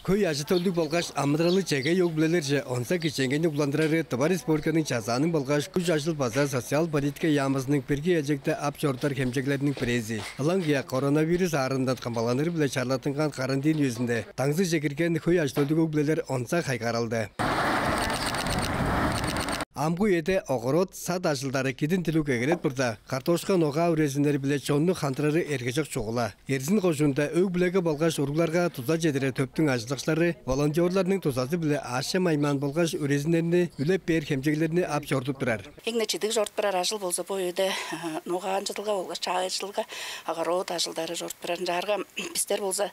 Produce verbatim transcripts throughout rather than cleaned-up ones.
Хөй ажы-төлдүг болгаш амыдыралы чегей өг-бүлелерже онза кичээнгейни угландырары Тыва Республиканың Чазааның болгаш Күш-ажыл база социал политика яамызының бирги ээлчегде ап чорудар хемчеглериниң бирээзи. Ылаңгыя коронавирус аарындан камгаланыры-биле чарлаттынган карантин үезинде даңзыже кирген хөй ажы-төлдүг өг-бүлелер онза хайгааралды. Амгы үеде огород, сад ажылдары кидин-түлүк эгелеп турда, картошка, ногаа үрезиннери-биле чонну хандырары эргежок чугула. Эрзин кожуунда өг-бүлеге болгаш уругларга дуза чедирер төптүң ажылдакчылары волонтерларның дузазы-биле аъш-чем аймаан болгаш үрезиннерни үлеп бээр хемчеглерни ап чорудуп турар. Эң-не чидиг чоруп турар ажыл болза бо үеде ногаанчылга болгаш чаагайчылга, огород ажылдары чоруп турар. Ынчаарга бистер болза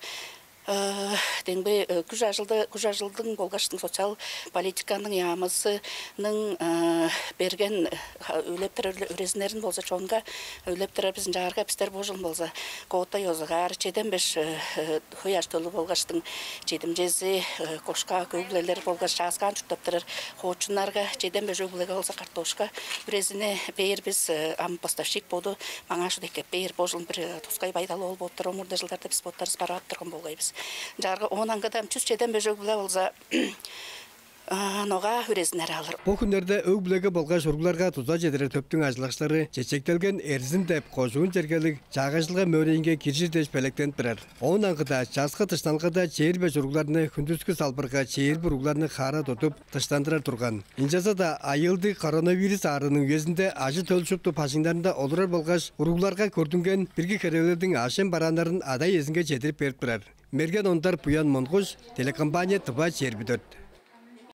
демги күш ажылды, күш ажылдың болгаш социал политиканың яамызының берген үлептер үрезиннерин болза чонга үлептер. Биз ынчаарга бистер бо жыл болза квота ёзугаар чеден беш хөй ажы-төлү болгаштың чедимчези кошка көглелер болгаш чааскаан чурттап турар хоочуннарга чеден беш өг-бүлеге болза картошка үрезини бээр. Биз ам поставщик боду маңаа шуут эккеп бээр. Бо жыл бир тускай байдал ол болуп тур. Омурда жылдарда биз боттарыбыз бараап турган болгай бис. Ынчаарга оон аңгыда чүс чеден беш өг-бүле болза ногаа хүрезиннер алыр. Бо хүннерде өг-бүлеге болгаш уругларга дуза чедирер төптүң ажылдакчылары чечектелген Эрзин деп кожуун чергелиг чаагайжылга мөөрейинге киржир дээш белеткенип турар. Оон аңгыда часкы дыштанылгада чээрби уругларны хүндүскү салбырга чээрби уругларны хаара тудуп дыштандырар турган. Ынчалза-даа айыылдыг коронавирус аарыының үезинде ажы-төл шупту бажыңнарында олурар болгаш уругларга көрдүнген бирги херээлердиң аъш-чем барааннарын ада-иезинге чедирип берип турар. Мерген Ондар, Буян Монгуш, телекомпания «Тыва чээрби дөрт».